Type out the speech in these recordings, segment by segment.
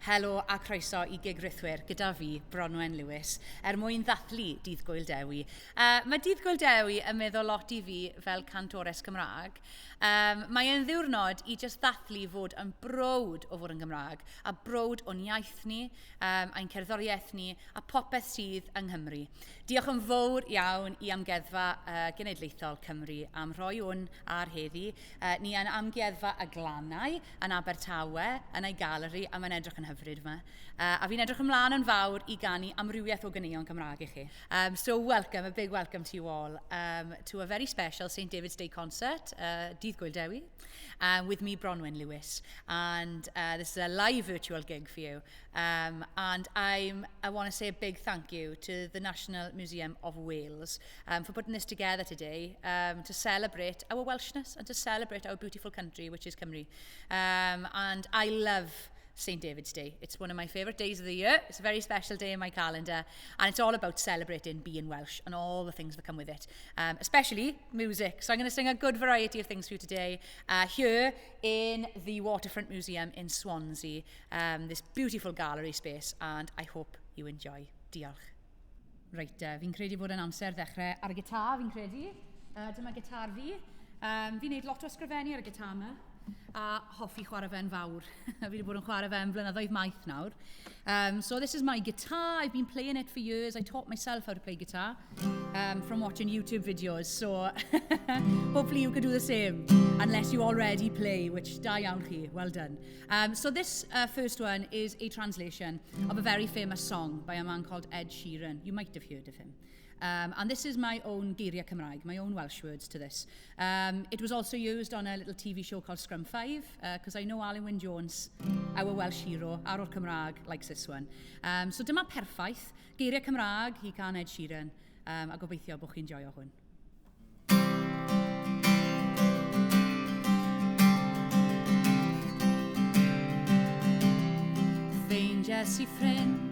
Helo a croeso i Gig Rithwyr gyda fi, Bronwen Lewis, er mwyn ddathlu Dydd Gŵyl Dewi. Mae Dydd Gŵyl Dewi yn meddwl lot i fi fel cantores Cymraeg. Mae e'n ddiwrnod i jyst ddathlu fod yn browd o fod yn Gymraeg, a browd o'n iaith ni, ein cerddoriaeth ni, a popeth sydd yng Nghymru. Diolch yn fawr iawn i Amgueddfa Genedlaethol Cymru am rhoi hwn ar heddi. Ni yn Amgueddfa y Glannau yn Abertawe, yn ei galeri, a mae'n edrych yn hyfryd yma. A fi'n edrych ymlaen yn fawr i ganu amrywiaeth o ganeuon Cymraeg i chi. So welcome, a big welcome to you all to a very special St David's Day concert, Dydd Gŵyl Dewi, with me, Bronwen Lewis. And this is a live virtual gig for you. And I want to say a big thank you to the National Museum of Wales for putting this together today to celebrate our Welshness and to celebrate our beautiful country, which is Cymru. And I love St David's Day. It's one of my favourite days of the year. It's a very special day in my calendar, and it's all about celebrating being Welsh and all the things that come with it, especially music. So I'm going to sing a good variety of things for you today here in the Waterfront Museum in Swansea, this beautiful gallery space, and I hope you enjoy. Diolch. Reit, fi'n credu bod yn amser ddechrau ar y gitar, fi'n credu. Dyma gitar fi. Fi'n neud lot o ysgrifennu ar y gitar yma, a hoffi chwarae fe'n fawr. Fi wedi bod yn chwarae fe'n blynyddoedd maith nawr. So this is my guitar. I've been playing it for years. I taught myself how to play guitar from watching YouTube videos. So hopefully you can do the same, unless you already play, which da iawn chi, well done. So this first one is a translation of a very famous song by a man called Ed Sheeran. You might have heard of him. And this is my own geiriau Cymraeg, my own Welsh words to this. It was also used on a little TV show called Scrum 5, because I know Alun Wyn Jones, our Welsh hero, arwr Cymraeg, likes this one. So dyma perffaith, geiriau Cymraeg i gân Ed Sheeran, a gobeithio bod chi'n joio hwn. Ffeindies i ffrind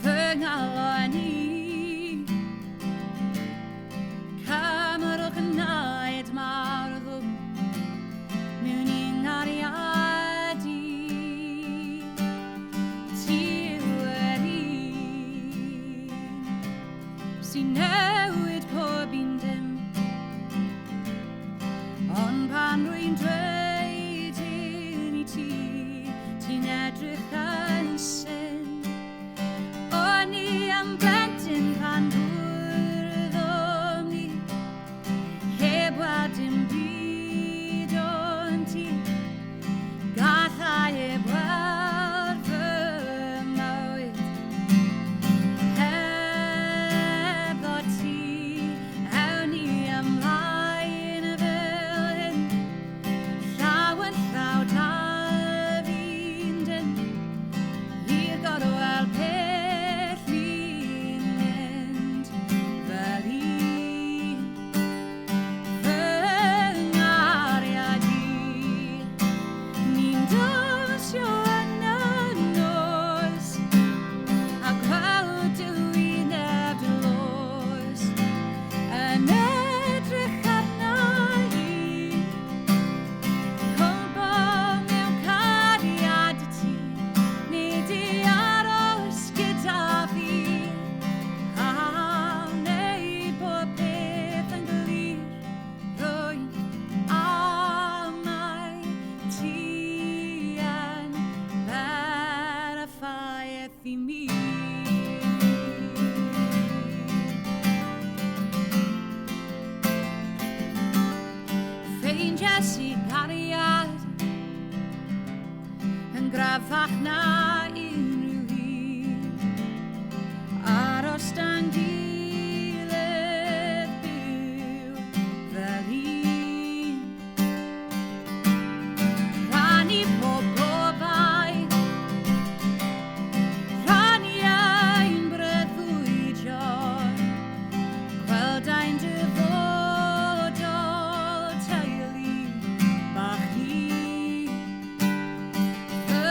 fy ngalon i, cymrwch naid mawr ddwfn mewn i nghariad i. Ti yw yr un sy'n newid pob un dim, ond pan rwy'n dweud hyn i ti, ti'n edrych yn syn. O'n i am blentyn pan gwrddom ni, heb weld dim byd ond ti. Gallai heb weld fy mywyd hebddo ti. Ewn ni ymlaen fel hyn, llaw yn llaw dal fi'n dyn, i'r gorwel pell ni'n mynd fel un. Fy nghariad i, ni'n dawnsio yn y nos, a gweld dy wyneb dlos yn edrych arna i. Cwympo mewn cariad i ti, nid i aros gyda fi, a wneud pob peth yn glir, rwy'n amau ti yn berffaith i mi. Ffeindies i gariad yn gryfach na unrhyw un, aros da'n gilydd byw fel un. Rhannu pob gobaith, rhannu ein breuddwydion, gweld ein dyfodol teulu bach ni. Fy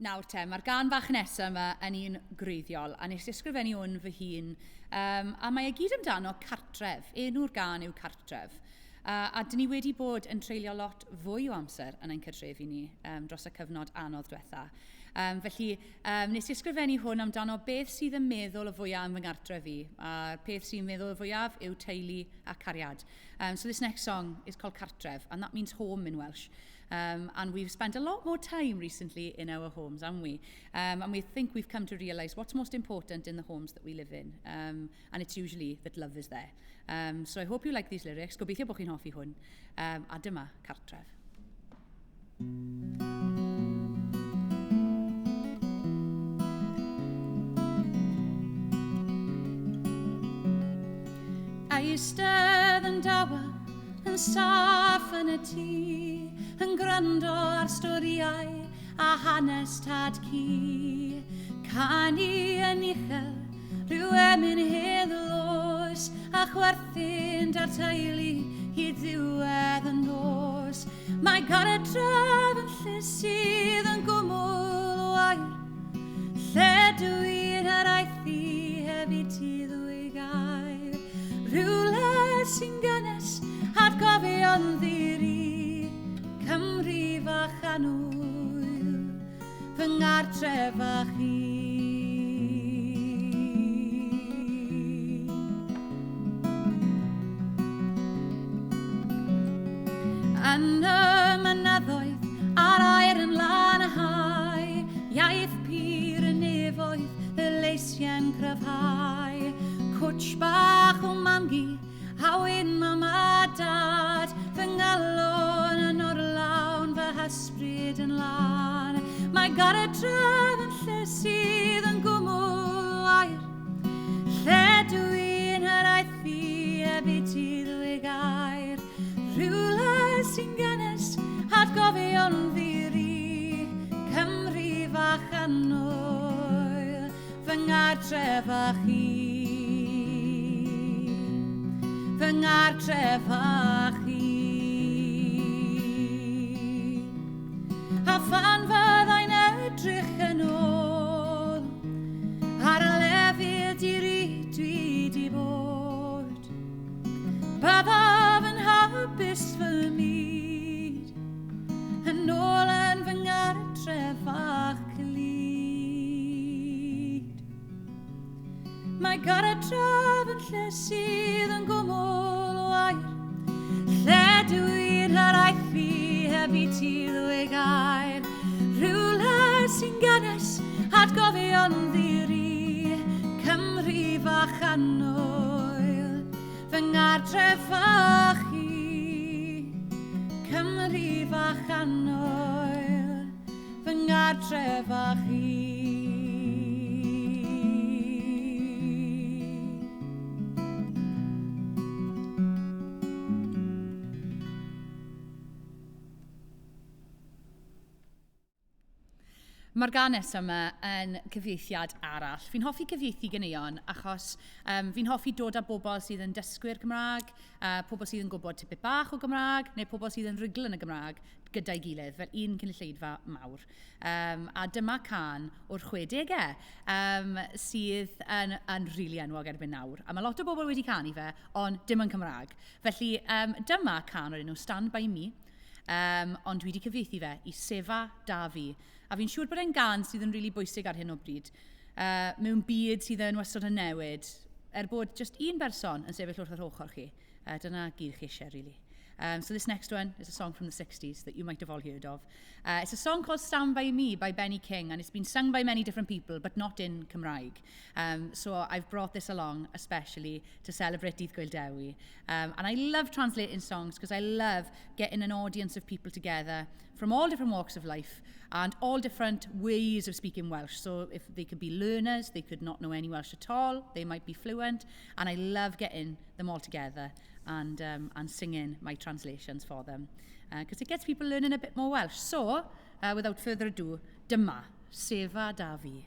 Nawr te, mae'r gân bach nesaf yma yn un gwreiddiol, a nes i ysgrifennu hwn fy hun, a mae e gyd amdano cartref. Enw'r gân yw Cartref. A dyn ni wedi bod yn treulio lot fwy o amser yn ein cartrefi ni dros y cyfnod anodd diwetha. Felly, nes i ysgrifennu hwn amdano beth sydd yn meddwl y fwyaf yn fy nghartref fi. A'r peth sy'n meddwl y fwyaf yw teulu a cariad. So this next song is called Cartref, and that means home in Welsh. And we've spent a lot more time recently in our homes, haven't we? And we think we've come to realise what's most important in the homes that we live in. And it's usually that love is there. So I hope you like these lyrics. Gobeithio bod chi'n hoffi hwn. A dyma Cartref. Eistedd yn dawel, yn saff yn y tŷ, yn gwrando ar storïau a hanes tad cu. Canu yn uchel, rhyw emyn heddlos, a chwerthin da'r teulu hyd ddiwedd y nos. Mae gartref yn lle sydd yn gwmwl o air, lle dwi'n hiraethu heb i ti ddwy gair. Rhywle sy'n gynnes atgofion ddi-ri, Cymru fach annwyl, fy nghartref fach i. Yn y mynyddoedd a'r aer yn lanhau, iaith pur y nefoedd, y leisiau'n cryfhau. Cwtsh bach o mam-gu, a wên mam a dad, fy ngalon yn orlawn, fy hysbryd yn lân. Mae gartref yn lle sydd yn gwmwl o air, lle dwi'n hiraethu heb i ti ddwy gair. Rhywle sy'n gynnes atgofion ddi-ri, Cymru fach annwyl, fy nghartref fach i. Fy nghartref fach i. A phan fyddai'n edrych yn ôl ar y lefydd di-ri dwi di bod, byddaf yn hapus fy myd, yn ôl yn fy nghartref fach clyd. Mae gartref yn lle sydd yn gwmwl o air, lle dwi'n hiraethu heb i ti ddwy gair. Rhywle sy'n gynnes atgofion ddi-ri, Cymru fach annwyl, fy nghartref fach i. Cymru fach annwyl, fy nghartref fach i. Mae'r gân nesaf yma yn cyfieithiad arall. Fi'n hoffi cyfieithu ganeuon achos fi'n hoffi dod â bobl sydd yn dysgwyr Cymraeg, pobl sydd yn gwybod tipyn bach o Gymraeg, neu pobl sydd yn rhugl yn y Gymraeg gyda'i gilydd, fel un cynulleidfa mawr. A dyma cân o'r 60au sydd yn rili enwog erbyn nawr. A mae lot o bobl wedi canu fe, ond dim yn Cymraeg. Felly dyma cân o'r enw Stand By Me, ond dwi wedi cyfieithu fe i Sefa Da Fi. A fi'n siŵr bod e'n gân sydd yn rili bwysig ar hyn o bryd. Mewn byd sydd yn wastad yn newid, er bod just un berson yn sefyll wrth yr ochr chi, dyna gyd chi eisiau, really. So this next one is a song from the 60s that you might have all heard of. It's a song called Stand By Me by Benny King, and it's been sung by many different people, but not in Cymraeg. So I've brought this along especially to celebrate Dydd Gŵyl Dewi. And I love translating songs because I love getting an audience of people together from all different walks of life and all different ways of speaking Welsh. So if they could be learners, they could not know any Welsh at all, they might be fluent, and I love getting them all together and singing my translations for them, because it gets people learning a bit more Welsh. So, without further ado, dyma Sefa Da Fi.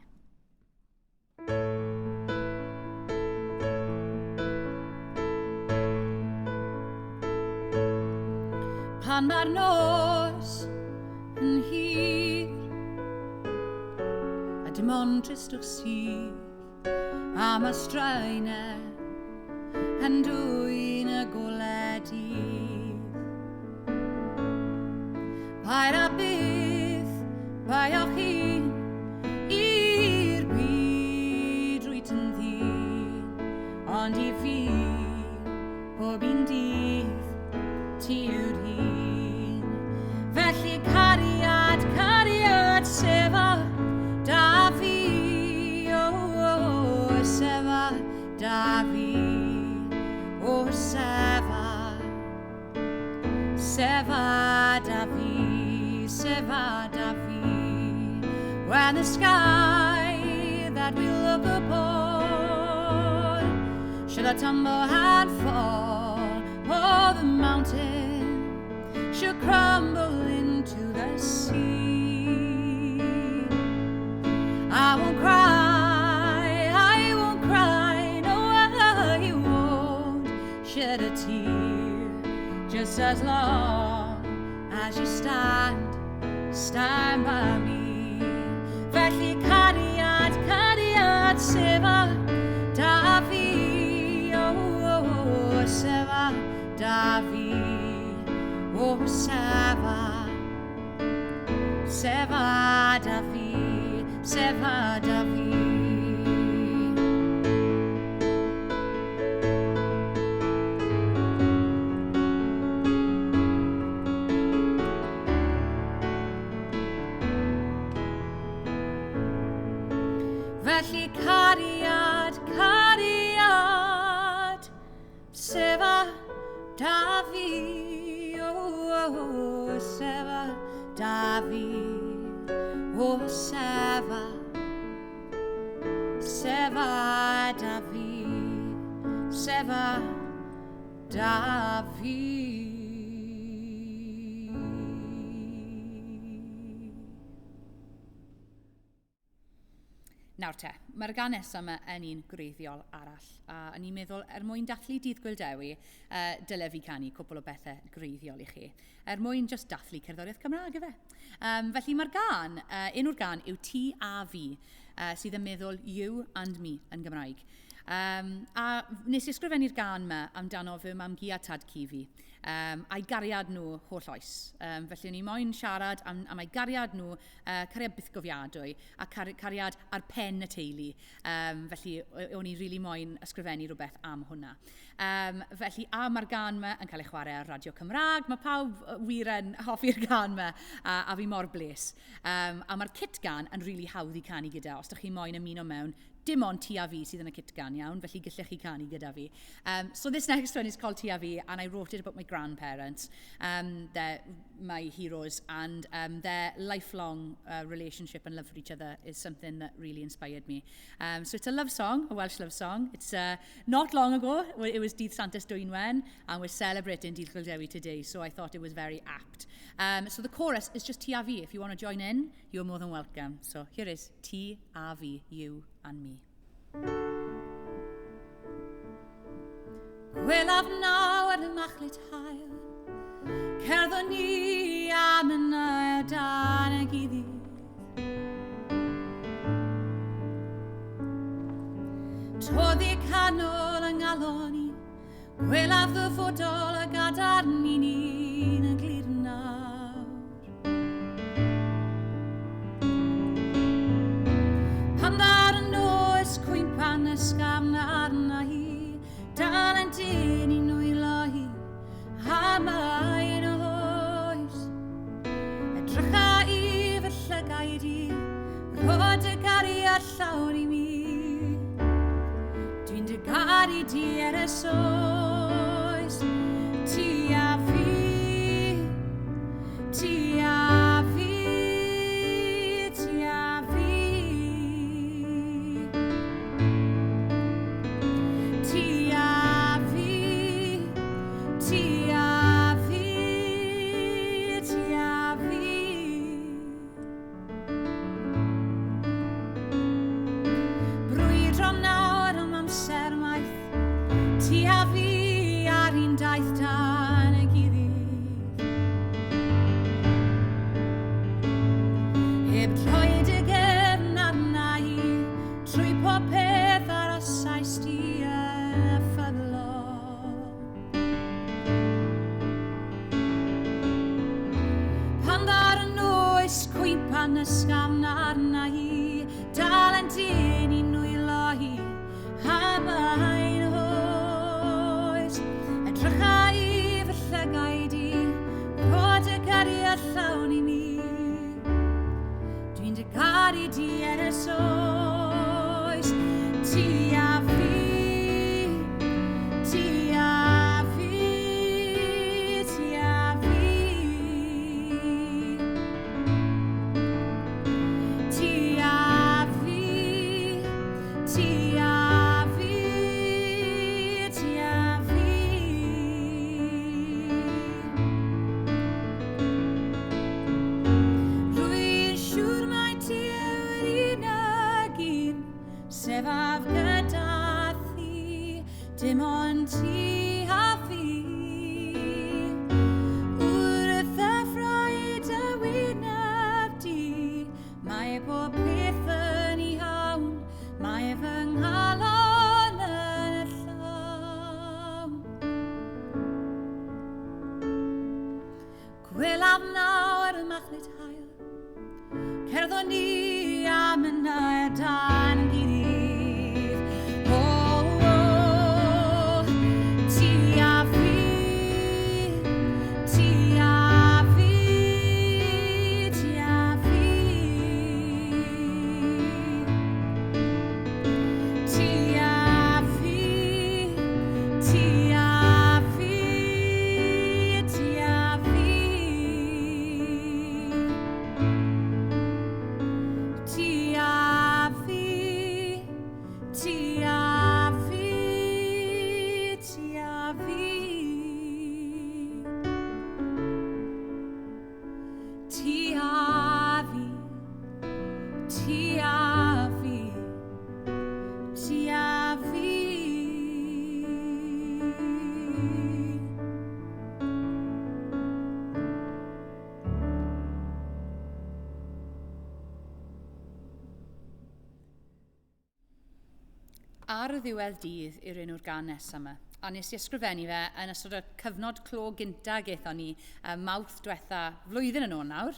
Pan mae'r nos yn hir, Dim ond tristwch sydd am y straenau yn dwyn y golau dydd. Paid â byth, beio'ch hun i'r byd rwyt yn ddyn, ond i fi, pob un dydd, ti yw'r un. Felly cariad, cariad, sefa da fi, o, sefa da fi, o, sefa. Sefa da fi, sefa da fi. When the sky that we look upon should I tumble and fall, or the mountain should crumble into the sea. I won't cry, I won't cry, no, I won't shed a tear, just as long as you stand, stand by me. Felly cariad, cariad, sefa da fi, oh, sefa da fi, oh, sefa. Sefa da fi, sefa da fi. Felly cariad, cariad, sefa da fi, oh, sefa da fi, oh, sefa, sefa da fi, sefa da fi. Nawr te, mae'r gân nesaf yma yn un gwreiddiol arall. A o'n i'n meddwl, er mwyn dathlu Dydd Gŵyl Dewi, dyle fi canu cwpl o bethau gwreiddiol i chi. Er mwyn just dathlu cerddoriaeth Cymraeg, ife. Felly mae'r gân, enw'r gân yw Ti a Fi, sydd yn meddwl You and Me yn Gymraeg. A nes i ysgrifennu'r gân yma amdano fy mam-gu a tad-cu fi, a'i gariad nhw holl oes. Felly o'n i moyn siarad am ei gariad nhw, cariad bythgofiadwy, a cariad ar pen y teulu. Felly o'n i really moyn ysgrifennu rhywbeth am hwnna. Felly, a mae'r gân yma yn cael ei chwarae ar Radio Cymraeg. Mae pawb wir yn hoffi'r gân yma, a fi mor bles. A mae'r cytgân yn really hawdd i canu gyda. Os ydych chi moyn ymuno mewn, dim ond ti a fi sydd yn y cytgân, iawn, felly gallech chi canu gyda fi. So this next one is called Ti a Fi, and I wrote it about my grandparents. They're my heroes, and their lifelong relationship and love for each other is something that really inspired me. So it's a love song, a Welsh love song. It's not long ago, it was Dydd Santes Dwynwen, and we're celebrating Dydd Gŵyl Dewi today, so I thought it was very apt. So the chorus is just Ti a Fi. If you want to join in, you're more than welcome. So here is Ti a Fi, You and Me. Gwelaf nawr y machlud haul, cerddwn ni am yn ail dan y gilydd. Toddi canol yng nghalon i, gwelaf ddyfodol a gadarn i ni'n y glir nawr. Pan ddaw'r nos cwympan ysgafn arna hi, dal yn dyn i nwylo hi, a mae'n oes. Edrycha i fy llygaid i, rho dy gariad llawn i mi. Dwi'n dy garu di er ers oes, ti a fi, ti a fi, ti a fi. Ti a fi, ti a fi, ti a fi. Brwydro nawr am amser maith, ti a fi ar un daith dan y gilydd. Heb troi dy gefn arna gwympan ysgafn arna hi, dal yn dyn i nwylo hi, a bain oes. Edrycha i fy llygaid i, rhod y cariad llawn i mi. Dwi'n dy garu di ers oes, ti a fi, ti a fi, ti a fi. Ti a fi, ti a fi, ti a fi. Rwy'n siŵr mai ti yw'r unig un sefaf gyda thi, dim ond ti a fi. Wrth y ffraid y wyneb di, mae pob peth yn iawn, mae fy nghalon yn llawn. Gwelaf nawr y machlud haul, cerddwn ni am y nair dan gilydd. O, o, ti a fi, ti a fi, ti a fi. Ti a fi, ti a fi, ti a fi. Ti a fi, ti a fi, ti a fi. Ti a fi, ti a fi, ti a fi. Ar ddiwedd dydd yw'r enw'r gân nesaf yma. A nes i ysgrifennu fe yn ystod y cyfnod clo gynta gaethon ni, Mawrth diwetha, flwyddyn yn ôl nawr.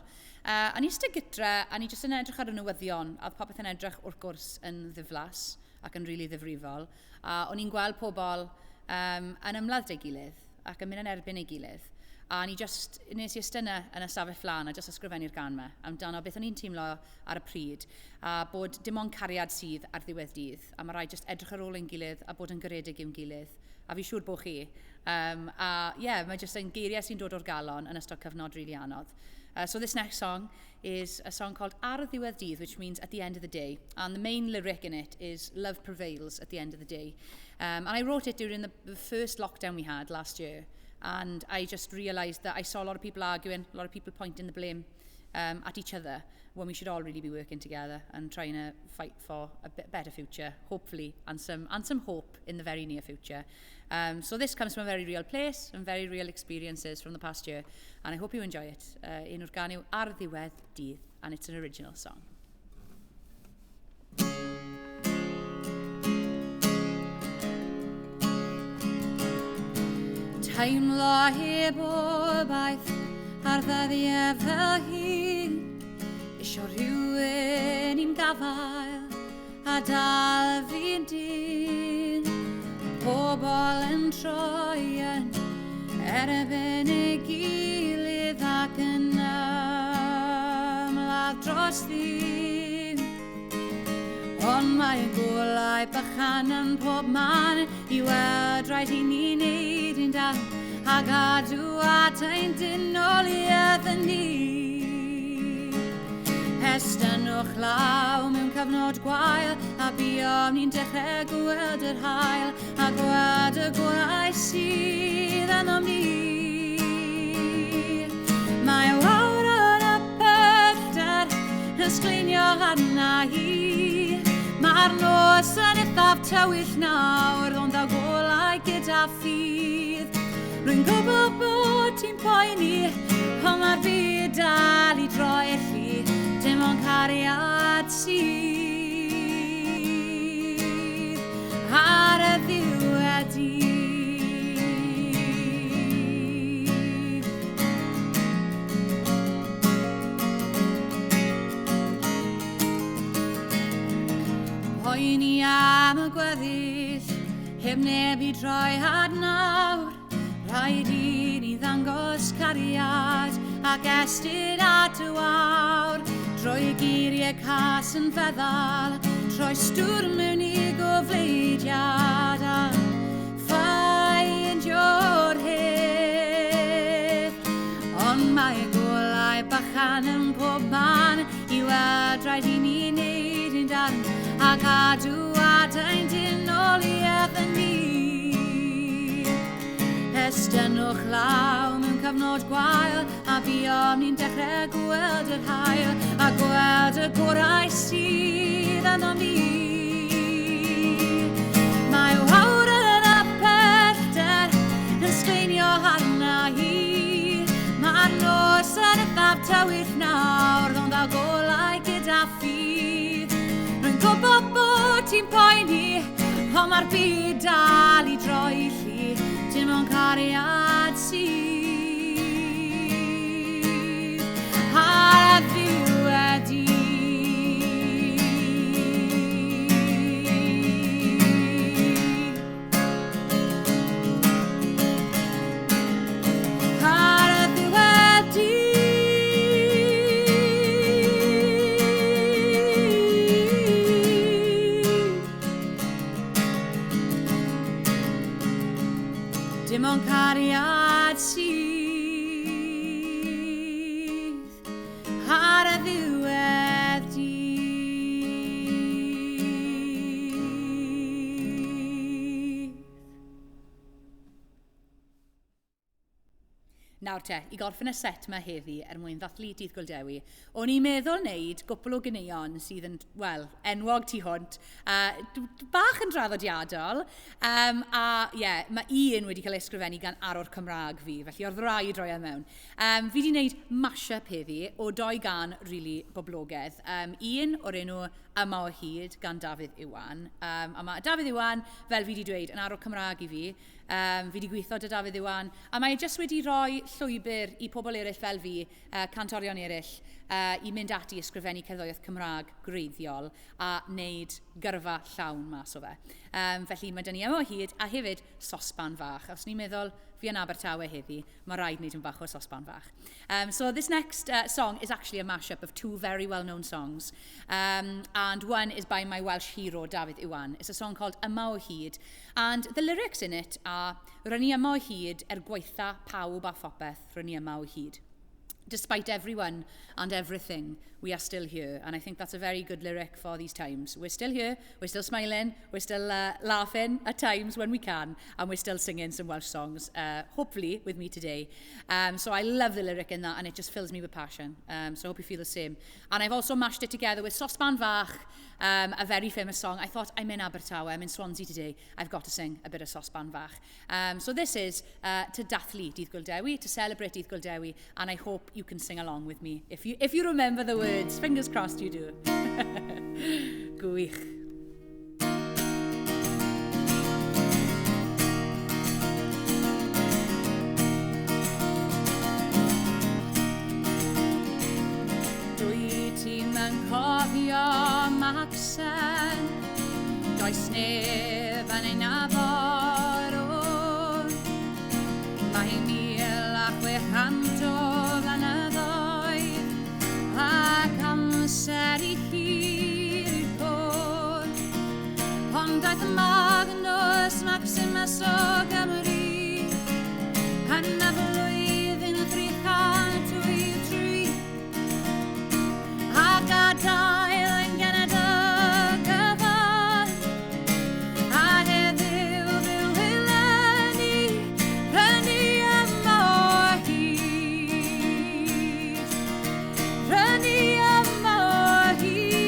A ni eistedd gytre, a ni jyst yn edrych ar y newyddion, a oedd popeth yn edrych wrth gwrs yn ddiflas ac yn rili ddifrifol. A o'n i'n gweld pobl yn ymladd 'da'i gilydd ac yn mynd yn erbyn ei gilydd. A ni just, nes i eistedd yna yn y stafell flan a just ysgrifennu'r gân yma amdano beth o'n i'n teimlo ar y pryd a bod dim ond cariad sydd ar ddiwedd dydd a mae rhaid just edrych ar ôl ein gilydd a bod yn garedig i'w gilydd. A fi siŵr bod chi. A yeah, mae just yn geiriau sy'n dod o'r galon yn ystod cyfnod really anodd. So this next song is a song called Ar Ddiwedd Dydd, which means at the end of the day. And the main lyric in it is love prevails at the end of the day. And I wrote it during the first lockdown we had last year. And I just realised that I saw a lot of people arguing, a lot of people pointing the blame at each other, when we should all really be working together and trying to fight for a bit better future, hopefully, and some hope in the very near future. So this comes from a very real place and very real experiences from the past year, and I hope you enjoy it. Enw'r gân yw Ar Ddiwedd Dydd, and it's an original song. Teimlo heb obaith ar ddyddiau fel hyn, isio rhywun i'm gafael a dal fi'n dyn. Pobl yn troi yn erbyn ei gilydd ac yn ymladd dros ddim. Ond mae golau bychan yn pob man i weld rhaid i ni wneud ein darn a gadw at ein dynoliaeth yn ni. Estynnwch law mewn cyfnod gwael a buom ni'n dechrau gweld yr haul a gweld y gorau sydd ynom ni. Mae wawr yn y pellter yn sgleinio arna i. Mae'r nos yn eithaf tywyll nawr, ond ddaw golau gyda ffydd. Rwy'n gwybod bod ti'n poeni, ond mae'r byd dal i droelli, dim ond cariad sydd ar y ddiwedd dydd. Heb neb i droi ad nawr, rhaid i ni ddangos cariad ac estyn at y wawr. Drwy geiriau cas yn feddal, troi stwr mewn i gofleidiad a ffeindio'r hedd. Ond mae golau bachan yn pob man i weld rhaid i ni wneud un darn a cadw adain dynoliaeth yn ni. Estynnwch law mewn cyfnod gwael a buom ni'n dechrau gweld yr haul a gweld y gorau sydd ynom ni. Mae wawr yn y pellter yn sgleinio arna hi. Mae'r nos yn eithaf tywyll nawr, ddod â golau gyda ffydd. Rwy'n gwybod bod ti'n poeni, ond mae'r byd dal i droi lli. Dim ond cariad sydd ar y ddiwedd dydd. Ar y ddiwedd dydd. Dim ond cariad sydd ar y ddiwedd dydd. Nawr te, i gorffen y set yma heddi er mwyn ddathlu Dydd Gŵyl Dewi, o'n i'n meddwl wneud gwpl o ganeuon sydd yn, wel, enwog tu hwnt, bach yn draddodiadol, a ie, yeah, mae un wedi cael ei ysgrifennu gan arwr Cymraeg fi, felly oedd rhaid roi e mewn. Fi wedi gwneud mash-up heddi o doi gan rili boblogaidd. Un o'r enw Yma o Hyd gan Dafydd Iwan. A mae Dafydd Iwan, fel fi wedi dweud, yn arwr Cymraeg i fi. Fi wedi gweithio 'da Dafydd Iwan, a mae e jyst wedi rhoi llwybr i pobl eraill fel fi, cantorion eraill, i mynd ati i ysgrifennu cerddoriaeth Cymraeg gwreiddiol a wneud gyrfa llawn mas o fe. Felly mae 'da ni Yma o Hyd a hefyd Sosban Fach. Os ni'n meddwl fi yn Abertawe heddi, mae rhaid wneud yn bach o Sosban Fach. So this next song is actually a mashup of two very well-known songs. And one is by my Welsh hero, Dafydd Iwan. It's a song called Yma o Hyd. And the lyrics in it are, Rŷn ni yma o hyd er gwaetha pawb a phopeth, rŷn ni yma o hyd. Despite everyone and everything, we are still here. And I think that's a very good lyric for these times. We're still here, we're still smiling, we're still laughing at times when we can, and we're still singing some Welsh songs, hopefully with me today. So I love the lyric in that, and it just fills me with passion. So I hope you feel the same. And I've also mashed it together with Sosban Fach, a very famous song. I thought, I'm in Abertawe, I'm in Swansea today, I've got to sing a bit of Sosban Fach. So this is to dathlu Dydd Gŵyl Dewi, to celebrate Dydd Gŵyl Dewi, and I hope you can sing along with me. If you remember the words, fingers crossed you do. Gwych. Dwyt ti'm yn cofio Macsen, does neb yn ei nabod o. Mae 1,600 o flynyddoedd ac amser i hir i'r côr. Ond daeth Magnus Maximus o Gymru yn y flwyddyn 383 a gadael ein genedl gyfan a heddiw fyw eleni rŷn ni yma o hyd, rŷn ni yma o hyd,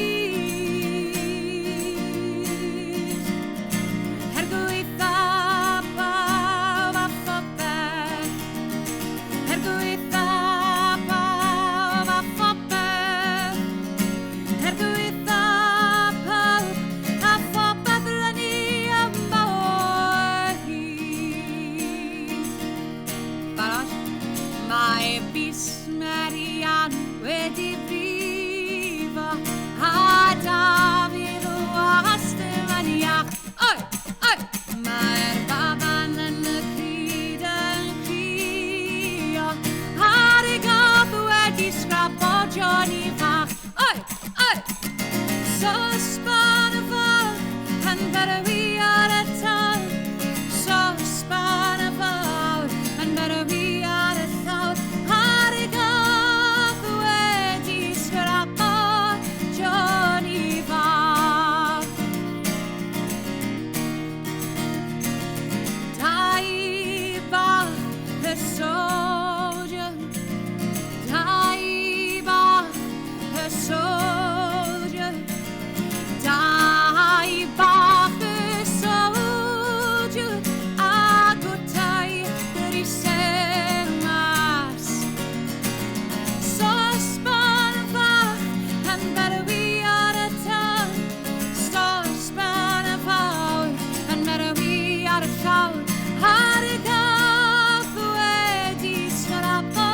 er gwaetha pawb a phopeth, er gwaetha pawb a phopeth, er gwaetha pawb a phopeth, rŷn ni yma o hyd. Barod? Mae bys Marian wedi brifo a Dafydd wast yn iach. Oi, oi! Mae Sosban y fach yn berwi ar y tân. Sosban y fawr yn berwi ar y llawr. Ar y gath wedi sgrapo Johnny fach. Dau bach y soldier, dau bach y soldier, dau bach y soldier, a gwtai grisen mas. Sosban fach yn berwi ar y tân, sosban y fawr yn berwi ar y llawr, ar y gath wedi sgrapo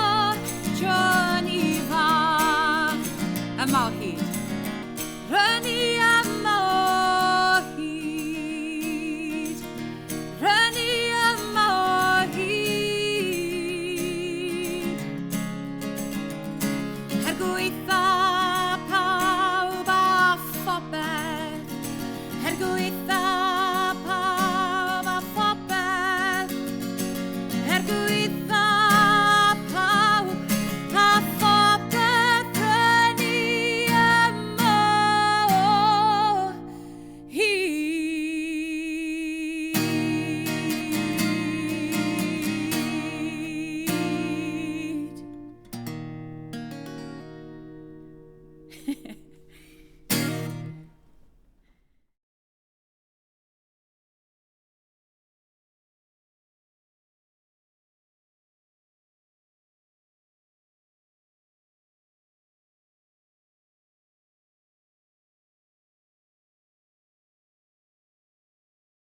Johnny fach. Yma o hyd. Rynnu yma o hyd. Rynnu yma o hyd. Er gweitha pawb a phopeth, er gweitha pawb a phopeth, er gweitha pawb a phopeth, rynnu yma o hyd.